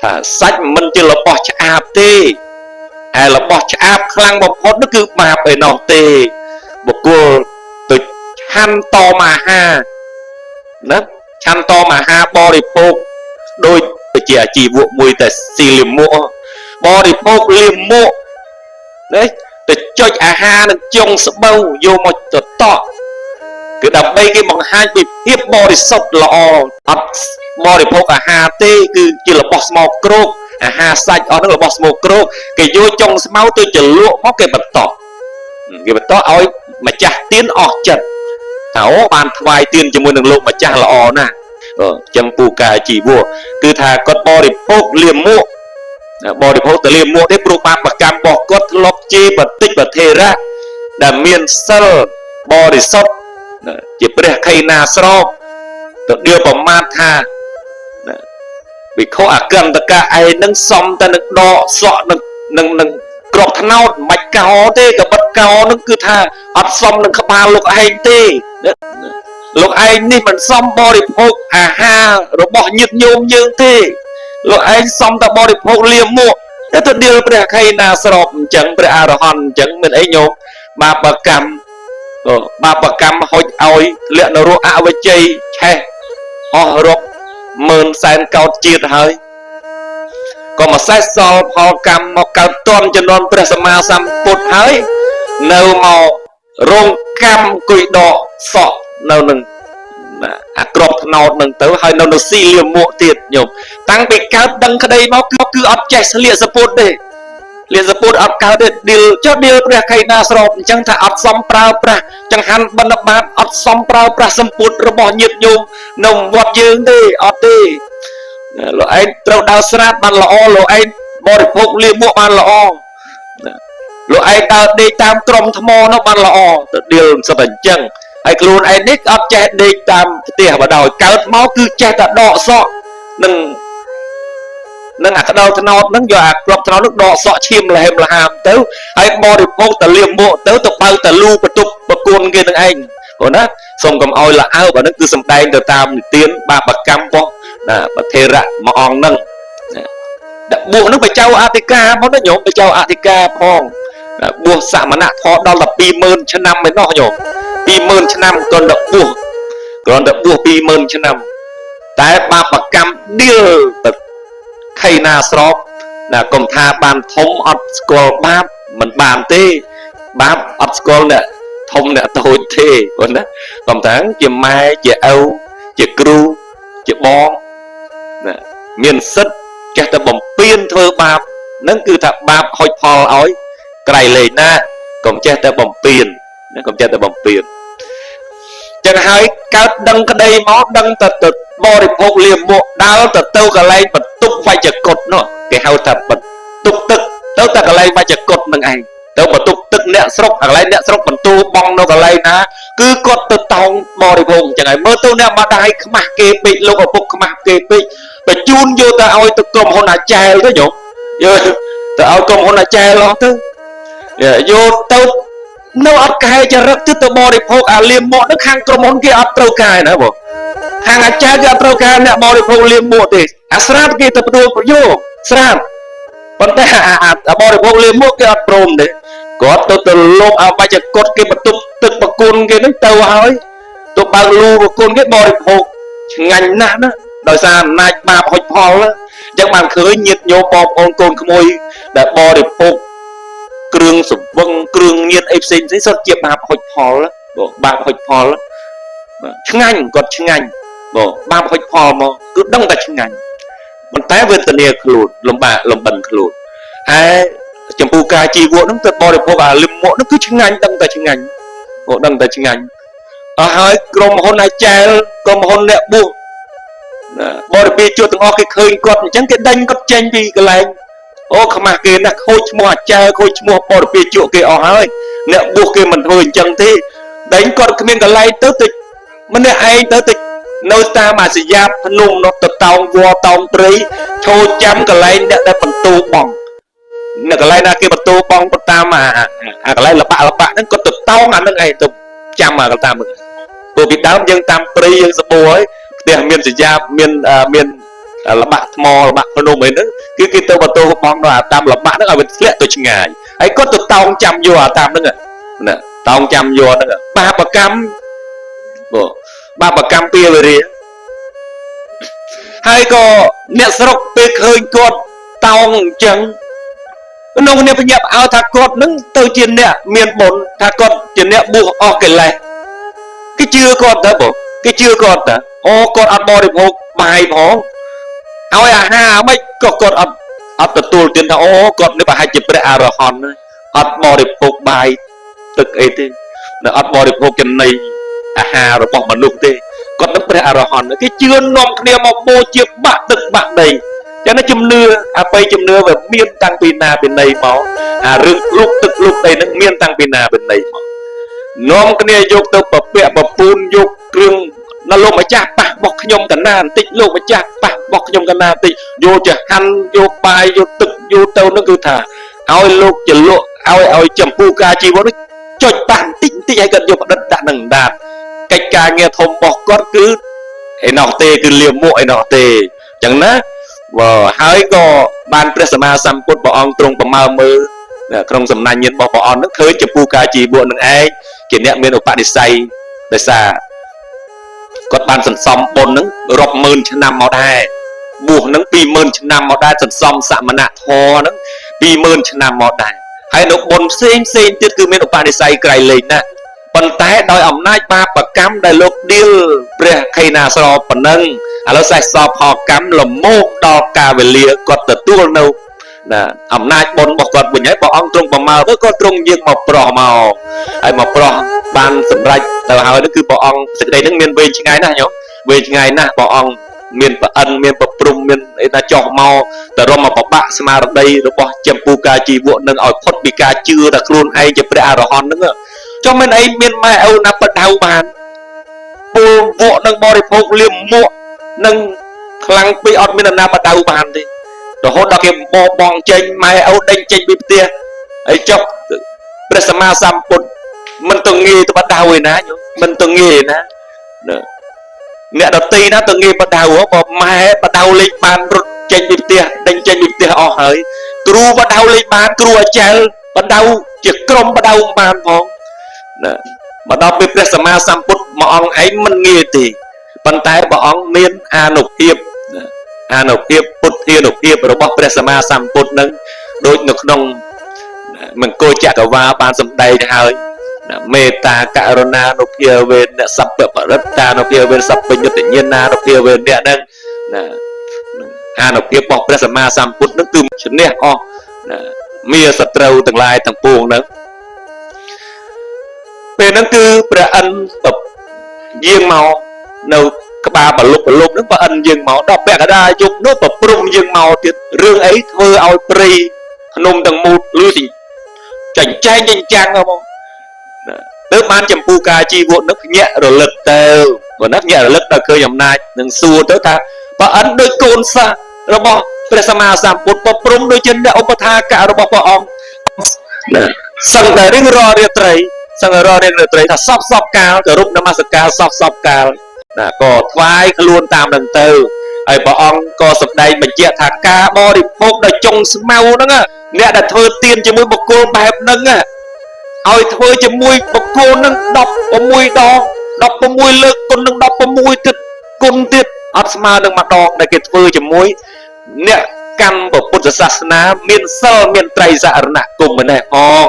ថាសាច់មិនជារបស់ឆ្អាបទេឯរបស់ឆ្អាបខ្លាំងបំផុតនោះគឺបាបឯណោះទេបុគ្គលទៅឆាន់តមអាហារណាឆាន់តមអាហារបរិភោគដូចជាអាជីវៈមួយតែស៊ីលាមកបរិភោគលាមកណាទៅចុចអាហារនឹងចុងស្បូវយកមកទៅតក់គឺដើម្បីគេបង្ហាញពីភាពបរិសុទ្ធល្អអត់បរិភោគអាហារទេគឺជារបស់ស្មោកគ្រោកអាហារសាច់អស់ហ្នឹងរបស់ស្មោកគ្រោកគេយកចុងស្មៅទៅជ្រលក់មកគេបន្តគេបន្តឲ្យម្ចាស់ទៀនអស់ចិត្តថាអូបានថ្វាយទៀនជាមួយនឹងលោកម្ចាស់ល្អណាស់ចំពោះការជីវៈគឺថាគាត់បរិភោគលាមកបរិភោគទៅលាមកទេព្រោះបាបកម្មរបស់គាត់ធ្លាប់ជាបតិចបធេរៈដែលមានសិលបរិសុទ្ធជាព្រះខៃណាស្របទៅដៀលប្រមាថថាវិខអកន្តកៈឯនឹងសំតែនឹងដកសក់នឹងនឹងនឹងក្របថ្នោតមិនបាច់កោទេក៏បិទកោនឹងគឺថាអត់សមនឹងក្បាលលោកឯងទេលោកឯងនេះមិនសមបរិភោគអាហាររបស់ញាតិញោមយើងទេលោកឯងសមតែបរិភោគលាមកតែទៅដៀលព្រះខៃណាស្របអញ្ចឹងព្រះអរហន្តអញ្ចឹងមិនអីញោមបាបកម្មបាបកម្មហុចឲ្យធ្លាក់នរកអវជ័យឆេះអស់រកម៉ឺនសែនកោតជាតិហើយក៏មកសេះសល់ផលកម្មមកកើតតន់ចំនួនព្រះសម្មាសម្ពុទ្ធហើយនៅមករងកម្មគុយដកសក់នៅនឹងអាក្របថ្នោតនឹងទៅហើយនៅនៅស៊ីលាមកទៀតញោមតាំងពីកើតដឹងក្តីមកគឺអត់ចេះស្លៀកសពុតទេលៀកសពុតអត់កើតទេឌីលចុះឌីលព្រះខៃណាស្របអញ្ចឹងថាអត់សមប្រើប្រាស់ចង្ហាន់បិណ្ឌបាតអត់សមប្រើប្រាស់សម្ពុតរបស់ញាតិញោមនៅវត្តយើងទេអត់ទេលោកឯងត្រូវដើរស្រាតបានល្អលោកឯងបរិភោគលាមកបានល្អលោកឯងដើរដេកតាមក្រុមថ្មនោះបានល្អទៅឌីលសិតតែអញ្ចឹងហើយខ្លួនឯងនេះអត់ចេះដេកតាមផ្ទះបដោយកើតមកគឺចេះតែដកសក់នឹងនឹងអាក្តៅថ្នោតហ្នឹងយកអាក្របថ្នោតហ្នឹងដកសក់ឈាមលហេមលហាមទៅហើយបរិភោគតលាមកទៅទៅបើតលូបន្ទប់ប្រគួនគេនឹងឯងព្រោះណាសូមកុំឲ្យល្អើបអាហ្នឹងគឺសំដែងទៅតាមនិទានបាបកម្មរបស់ណាប្រធេរៈមួយអង្គហ្នឹងដាក់បួសហ្នឹងបច្ចៅអធិការផងណាញោមបច្ចៅអធិការផងបួសសមណៈធម៌ដល់តែ20000ឆ្នាំឯណោះញោម20000ឆ្នាំគ្រាន់តែបួសគ្រាន់តែបួស20000ឆ្នាំតែបាបកម្មឌៀលទៅខៃណាស្របណាកុំថាបានធំអត់ស្គាល់បាបមិនបានទេបាបអត់ស្គាល់អ្នកធំអ្នកតូចទេបងណាកុំថាជាម៉ែជាឪជាគ្រូជាបងណាមានសិទ្ធចេះតែបំពេញធ្វើបាបនឹងគឺថាបាបហុចផលឲ្យក្រៃលែងណាកុំចេះតែបំពេញណាកុំចេះតែបំពេញចឹងហើយកើតដឹងក្តីមកដឹងតែទៅបរិភោគលាមកដើរទៅទៅកន្លែងបន្ទប់វច្ចកុដនោះគេហៅថាបន្ទប់ទឹកទៅតែកន្លែងវច្ចកុដនឹងឯងទៅបន្ទប់ទឹកអ្នកស្រុកកន្លែងអ្នកស្រុកបន្ទូបងនៅកន្លែងណាគឺគាត់ទៅតោងបរិភោគអញ្ចឹងហើយមើលទៅអ្នកម្ដាយខ្មាស់គេពេកលោកឪពុកខ្មាស់គេពេកបញ្ជូនយកទៅឲ្យទៅក្រុមហ៊ុនអាចែលទៅញោមយកទៅឲ្យក្រុមហ៊ុនអាចែលអស់ទៅយកទៅនៅអត់កែចរិតទៅបរិភោគអាលាមកនឹងខាងក្រុមហ៊ុនគេអត់ត្រូវកែណាបងខាងអាចារ្យគេអត់ត្រូវការអ្នកបរិភោគលាមកទេអាស្រាតគេទៅផ្ដួលប្រយោគស្រាតប៉ុន្តែអាបរិភោគលាមកគេអត់ព្រមទេគាត់ទៅទៅលោកអបច្ចកុដគេបន្ទប់ទឹកប្រគុណគេនឹងទៅហើយទៅបើកលូប្រគុណគេបរិភោគឆ្ងាញ់ណាស់ណាដោយសារអំណាចបាបហុចផលអញ្ចឹងបានឃើញញាតិញោមបងប្អូនកូនក្មួយដែលបរិភោគគ្រឿងសង្វឹងគ្រឿងញៀនអីផ្សេងផ្សេងសុទ្ធជាបាបហុចផលបាបហុចផលឆ្ងាញ់គាត់ឆ្ងាញ់បងបាបហុចផលមកគឺដឹងតែឆ្ងាញ់ប៉ុន្តែវេទនាខ្លួនលំបាកលំបិនខ្លួនហើយចំពោះការជីវៈហ្នឹងទៅបរិភោគអាលឹមមកហ្នឹងគឺឆ្ងាញ់ដឹងតែឆ្ងាញ់បងដឹងតែឆ្ងាញ់អស់ហើយក្រុមហ៊ុនអាចែលក្រុមហ៊ុនអ្នកបួសបរិពាជួទាំងអស់គេឃើញគាត់អញ្ចឹងគេដេញគាត់ចេញពីកន្លែងអូខ្មាស់គេណាស់ខូចឈ្មោះអាចែលខូចឈ្មោះបរិពាជគេអស់ហើយអ្នកបួសគេមិនធ្វើអញ្ចឹងទេដេញគាត់គ្មានកន្លែងទៅទៅម្នាក់ឯងទៅទៅនៅតាមអាសយាភ្នំនោះទៅតោងវល់តោងព្រៃឈរចាំកន្លែងអ្នកដែលបន្ទូបងនៅកន្លែងណាគេបន្ទូបងទៅតាមអាកន្លែងលបាក់លបាក់ហ្នឹងគាត់ទៅតោងអាហ្នឹងឯងទៅចាំអាតាមហ្នឹងព្រោះពីដើមយើងតាមព្រៃយើងសបួរហើយផ្ទះមានសយាមានមាន លបាក់ថ្មលបាក់ភ្នំអីហ្នឹងគឺគេទៅបន្ទោបងដល់អាតាមលបាក់ហ្នឹងឲ្យវាធ្លាក់ទៅឆ្ងាយហើយគាត់ទៅតោងចាំយកអាតាមហ្នឹងណាតោងចាំយកហ្នឹងបាបកម្មបាបកម្មពីវរាហើយក៏អ្នកស្រុកពេលឃើញគាត់តោងអញ្ចឹងក្នុងគ្នាភ្ញាក់ផ្អើលថាគាត់នឹងទៅជាអ្នកមានបុណ្យថាគាត់ជាអ្នកបួសអស់កិលេសគេជឿគាត់ទៅបងគេជឿគាត់ទៅអូគាត់អត់បរិភោគបាយផងឲ្យអាហារមិនក៏គាត់អត់ទទួលទានថាអូគាត់នេះប្រហែលជាព្រះអរហន្តអត់បរិភោគបាយទឹកអីទេនៅអត់បរិភោគចំណីអាហាររបស់មនុស្សទេគាត់នឹងព្រះអរហន្តគេជឿនាំគ្នាមកបូជាបាក់ទឹកបាក់ដីចឹងណាជំនឿអបិយជំនឿវាមានតាំងពីណាពីណីមកអារឿងលុកទឹកលុកដីនឹងមានតាំងពីណាពីណីមកនាំគ្នាយកទៅពពាក់ពពូនយកគ្រឿងដល់លោកម្ចាស់ប៉ះរបស់ខ្ញុំកណាបន្តិចលោកម្ចាស់ប៉ះរបស់ខ្ញុំកណាបន្តិចយកចហាន់យកបាយយកទឹកយកទៅនឹងគឺថាឲ្យលោកចលក់ឲ្យចម្ពូការជីវៈនោះចុចប៉ះបន្តិចបន្តិចឲ្យគាត់យកផ្ដិតដាក់នឹងដាតកិច្ចការងារធំរបស់គាត់គឺឯណោះទេគឺលាមកឯណោះទេអញ្ចឹងណាបើហើយក៏បានព្រះសម្មាសម្ពុទ្ធព្រះអង្គទ្រង់ប្រមើមើលក្នុងសំណាញ់ញាណរបស់ព្រះអង្គនឹងឃើញចម្ពូការជីវៈនឹងឯងជាអ្នកមានឧបនិស្ស័យដោយសារគាត់បានសន្សំបុណ្យនឹងរាប់ម៉ឺនឆ្នាំមកដែរបួសនឹង20000ឆ្នាំមកដែរសន្សំសមណធម៌នឹង20000ឆ្នាំមកដែរហើយនៅបុណ្យផ្សេងផ្សេងទៀតគឺមានឧបនិស្ស័យក្រៃលែងណាស់ប៉ុន្តែដោយអំណាចបាបកម្មដែលលោកដៀលព្រះខេណាស្រប៉ុណ្ណឹងឥឡូវសេះសផលកម្មលមោកដល់កាលវេលាគាត់ទទួលនៅណាអំណាចបុណ្យរបស់គាត់វិញហើយព្រះអង្គទ្រង់ប្រមើទៅក៏ទ្រង់យាងមកប្រោះមកហើយមកប្រោះបានសម្រេចទៅហើយនោះគឺព្រះអង្គសេចក្តីនឹងមានវែងឆ្ងាយណាស់ញោមវែងឆ្ងាយណាស់ព្រះអង្គមានប្រអិនមានប្រព្រំមានអីថាចោះមកទៅរំមកប្របាក់ស្មារតីរបស់ចម្ពូការជីវៈនឹងឲ្យផុតពីការជឿថាខ្លួនឯងជាព្រះអរហន្តហ្នឹងចុះមិនអីមានម៉ែឪណាបដៅបានពលវក់នឹងបរិភោគលាមកនឹងខ្លាំងពេកអត់មានណាបដៅបានទេរហូតដល់គេបបងចេញម៉ែឪដេញចេញពីផ្ទះហើយចុះព្រះសម្មាសម្ពុទ្ធមិនទៅងាយទៅបដៅឯណាមិនទៅងាយណាអ្នកដតីណាទៅងាយបដៅបើម៉ែបដៅលេខបានរត់ចេញពីផ្ទះដេញចេញពីផ្ទះអស់ហើយគ្រូបដៅលេខបានគ្រូអាចារ្យបដៅជាក្រុមបដៅបានផងណាមកដល់ពេលព្រះសម្មាសម្ពុទ្ធមួយអង្គឯងមិនងាយទេប៉ុន្តែព្រះអង្គមានអានុភាពអានុភាពពុទ្ធានុភាពរបស់ព្រះសម្មាសម្ពុទ្ធនឹងដូចនៅក្នុងមង្គលចក្រវាលបានសម្ដែងហើយមេត្តាករុណានុភាវេនសព្វបរិត្តានុភាវេនសព្វញ្ញតញ្ញាណានុភាវេនអ្នកហ្នឹងណាអានុភាពរបស់ព្រះសម្មាសម្ពុទ្ធនឹងគឺឈ្នះអស់ណាមានសត្រូវទាំងឡាយទាំងពួងហ្នឹងពេលហ្នឹងគឺព្រះឥន្ទយាងមកនៅក្បាលបលុបបលុបហ្នឹងព្រះឥន្ទយាងមកដល់ពាក់កណ្ដាលយប់នោះប្រព្រំយាងមកទៀតរឿងអីធ្វើឲ្យព្រៃភ្នំទាំងមូលលឺចិញ្ចែងចិញ្ចាំងហ្មងទៅបានចម្ពូការជីវៈនឹងភ្ញាក់រលឹកទៅបើណាភ្ញាក់រលឹកដល់ឃើញអំណាចនឹងសួរទៅថាព្រះឥន្ទដូចកូនសិស្សរបស់ព្រះសម្មាសម្ពុទ្ធប្រព្រំដូចជាអ្នកឧបថាកៈរបស់ព្រះអង្គណាសឹងតែរៀងរាល់រាត្រីសឹងរាល់រាត្រីថាសពសពកាលគោរពនមស្ការសពសពកាលណាក៏ថ្វាយខ្លួនតាមនឹងទៅហើយព្រះអង្គក៏សម្ដែងបញ្ជាក់ថាការបរិភោគដោយចុងស្មៅហ្នឹងអ្នកដែលធ្វើទានជាមួយបុគ្គលបែបហ្នឹងឲ្យធ្វើជាមួយបុគ្គលនឹង16ដង16លើកគុណនឹង16ទៀតគុណទៀតអត់ស្មើនឹងម្ដងដែលគេធ្វើជាមួយអ្នកកម្មពុទ្ធសាសនាមានសិលមានត្រៃសរណគមម្នេះផង